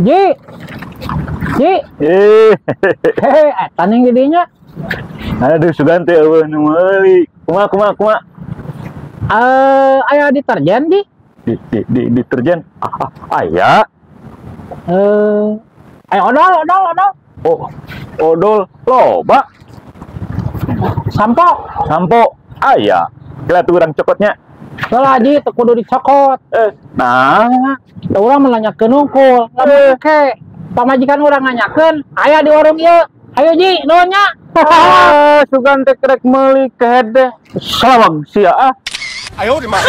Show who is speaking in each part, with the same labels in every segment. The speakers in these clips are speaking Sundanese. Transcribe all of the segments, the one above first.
Speaker 1: Ji. Ji. Hehe, eta ning didinya.
Speaker 2: Aduh, sugan teh eueuh nu meuli. Kumaha kumaha kumaha?
Speaker 1: Aya deterjen di?
Speaker 2: Di deterjen. Aya.
Speaker 1: Aya odol, odol, odol.
Speaker 2: Oh, odol loba.
Speaker 1: Sampo.
Speaker 2: Sampo aya. Kira tuh urang cokotnya.
Speaker 1: Lah Ji, teu kudu dicokot.
Speaker 2: Nah,
Speaker 1: urang menanyakeun hungkul. Lamun ke pamajikan urang nanyakeun, aya di warung ieu. Ayo Ji, nuhun nya.
Speaker 2: Sugan teh krek meuli kehede. Salawag sia ah.
Speaker 3: Ayo di mana?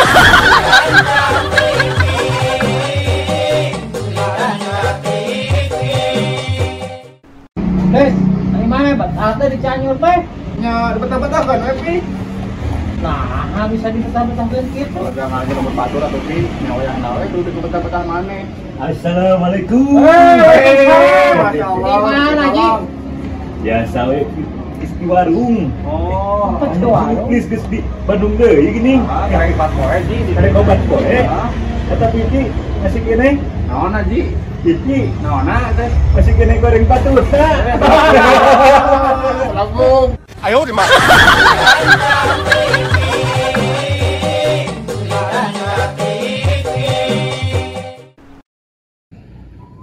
Speaker 1: Des, dari mana betah teh di Cianjur teh?
Speaker 3: Nya betah-betah kan, Epi.
Speaker 1: Nah, bisa dibetah-betahkeun kitu.
Speaker 3: Udah ngaji nomor batur atuh Pi, nya wayah nawe kudu dibetah-betah maneh.
Speaker 2: Assalamualaikum.
Speaker 3: Waalaikumsalam. Masya Allah.
Speaker 1: Di mana, Ji?
Speaker 2: Biasa we geus di warung.
Speaker 3: Oh,
Speaker 1: di warung.
Speaker 2: Geus geus di Bandung deui geuning.
Speaker 3: Ah, karek obat poe, Ji.
Speaker 2: Karek obat poe. Eta Piki masih keneh?
Speaker 3: Naonna, Ji?
Speaker 2: Piki,
Speaker 3: naonna teh?
Speaker 2: Masih keneh goreng batur.
Speaker 3: Langsung. Ayo di mana?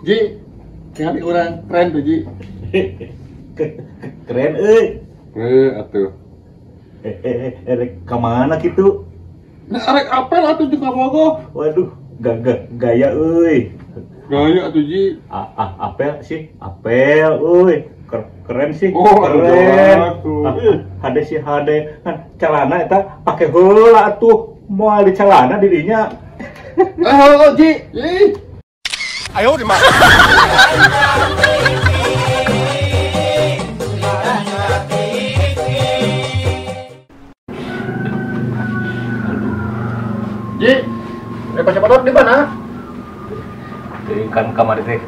Speaker 3: Ji, kali orang keren tuh Ji.
Speaker 2: Keren euy.
Speaker 3: Atuh.
Speaker 2: Rek ka mana kitu?
Speaker 3: Nah, rek apel atuh jeung ka Bogo.
Speaker 2: Waduh, gaya euy.
Speaker 3: Gaya atuh Ji.
Speaker 2: Apel sih, apel euy. Keren sih.
Speaker 3: Oh,
Speaker 2: keren. Hade sih hade. Celana eta pake heula atuh. Moal di celana dirinya.
Speaker 3: Heuh Ji. Ih. Ayo di mana? Ji, rek motor di mana?
Speaker 2: Kan kamar teh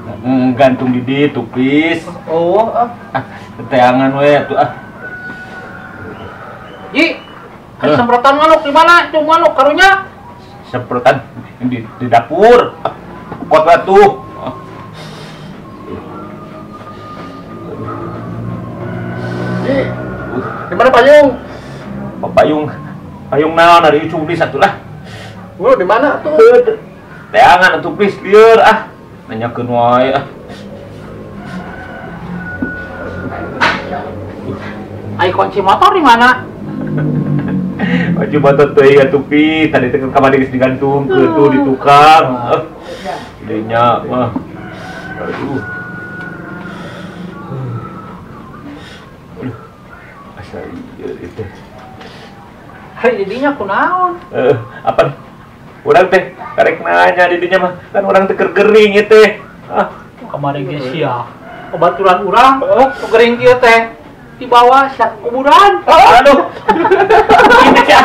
Speaker 2: gantung di ditu pis.
Speaker 3: Oh, ah.
Speaker 2: Teangan we atuh ah.
Speaker 1: Ji, semprotan manuk di mana? Tuh manuk karunya.
Speaker 2: Semprotan di dapur. Kot atuh.
Speaker 3: Ji, di mana payung?
Speaker 2: Payung, payung naon ari cublis atuh lah.
Speaker 3: Lu di mana tuh?
Speaker 2: Teangan atuh plis lieur ah. Nanyakeun wae ah.
Speaker 1: Ai kunci motor di mana?
Speaker 2: Kunci motor teuing atuh pi, tadi teh kamari geus digantungkeun tuh di tukang. Dinya mah. Aduh. Aduh. Asa ieu teh.
Speaker 1: Hari didinya kunaon?
Speaker 2: Apa? Urang teh karek nanya didinya mah, kan urang teh keur gering ieu teh. Ah,
Speaker 1: kamari geus sia. Babaturan urang nu gering kieu teh dibawa sia kuburan.
Speaker 2: Aduh. Ini sia.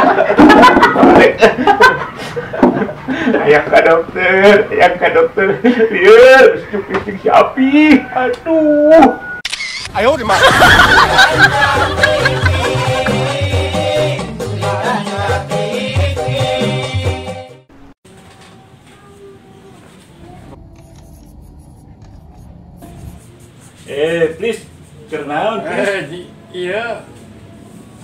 Speaker 2: Ayah ka dokter, ayah ka dokter. Lieur, cuk si api. Aduh.
Speaker 3: Ayo di mana?
Speaker 2: Please, kernaon, please.
Speaker 3: Ji, iya.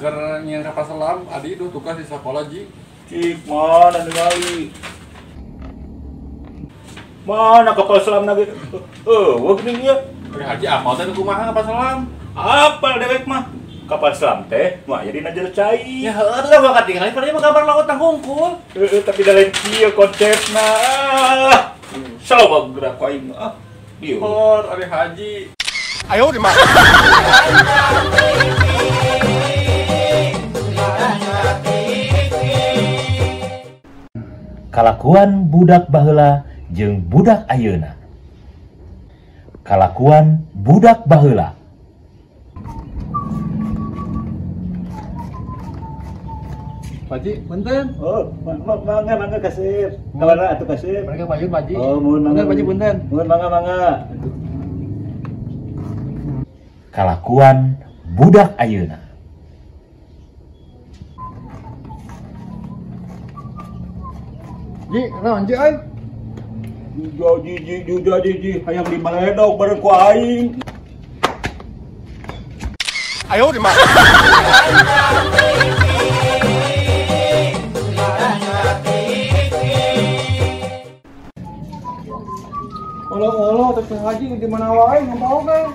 Speaker 3: Keur nyieun kapal selam, adi duh tugas di sekolah, Ji.
Speaker 2: Cik, mana ningali? Mana kapal selam lagi? Eueuh geuning ieu.
Speaker 3: Haji apal teh kumaha kapal selam?
Speaker 2: Apal dewek mah. Kapal selam teh mah jadi najer cai.
Speaker 3: Ya heueuh atuh da katingali padahal mah gambar laut tah hungkul.
Speaker 2: Heueuh tapi da lain kieu konsepna. Salawag gerak aing ah. Ieu.
Speaker 3: Hor ari haji. Ayo di mana?
Speaker 4: Kalakuan budak baheula jeung budak ayeuna. Kalakuan budak baheula.
Speaker 3: Pak Ji, punten.
Speaker 2: Oh, mangga mangga kasih. Kawana atuh kasih.
Speaker 3: Mereka payun Pak Ji.
Speaker 2: Oh, muhun mangga.
Speaker 3: Punten Pak Ji, punten.
Speaker 2: Muhun mangga mangga.
Speaker 4: Kalakuan budak ayeuna.
Speaker 3: Ji, naon Ji euy?
Speaker 2: Juda juda jiji hayang dibaledog bareng ku aing.
Speaker 3: Ayo di mana?
Speaker 5: Olo-olo teh haji di mana wae ngompol teh.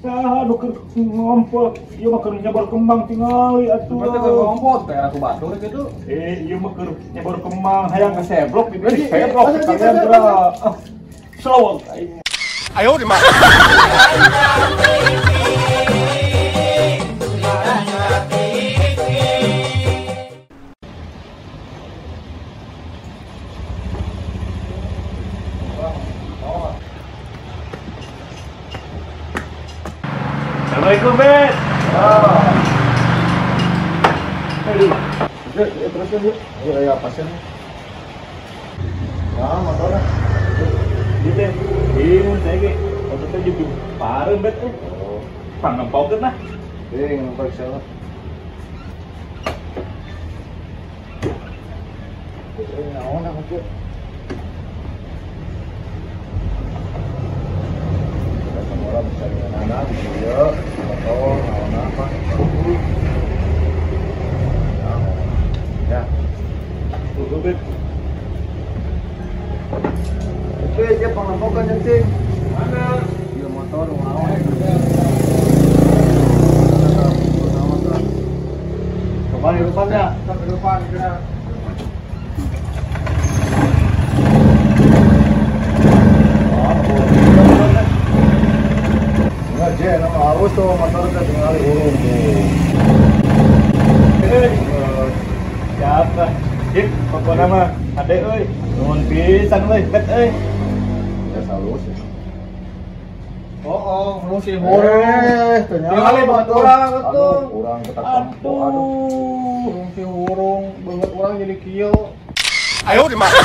Speaker 2: Saha nu keur ngompol, ieu mah keur nyebar kembang tingali atuh.
Speaker 3: Berarti keur ngompol teh aku batur kitu.
Speaker 2: Ieu mah keur nyebar kembang hayang kaseblok di seblok kalian geura. Slow aing.
Speaker 3: Ayo di mana?
Speaker 2: Assalamualaikum, Bet.
Speaker 5: Aduh. Terus yuk. Ayo ya pasien. Ya, motor.
Speaker 2: Ieu teh, ieu saya ge motor teh jeung pareum, Bet. Pang nempelkeun lah.
Speaker 5: Deui nempelkeun lah. Naon aku teh? Orang bisa dengan anak gitu ya, motor, naon apa? Ya.
Speaker 2: Tunggu, Bet.
Speaker 5: Oke, dia pengempokan cing.
Speaker 3: Mana?
Speaker 5: Dia motor naon? Kembali depannya,
Speaker 3: sampai depan kira.
Speaker 5: Nama halus tuh motor teh tinggal urung tuh.
Speaker 2: Siapa? Jip, pokoknya mah ade euy. Nuhun pisan euy, Bet euy.
Speaker 5: Ya halus.
Speaker 3: Oh, lu si hurung.
Speaker 5: Tinggal
Speaker 3: banget urang atuh.
Speaker 5: Urang ketak.
Speaker 3: Aduh, urung si hurung, banget urang jadi kieu. Ayo di mana?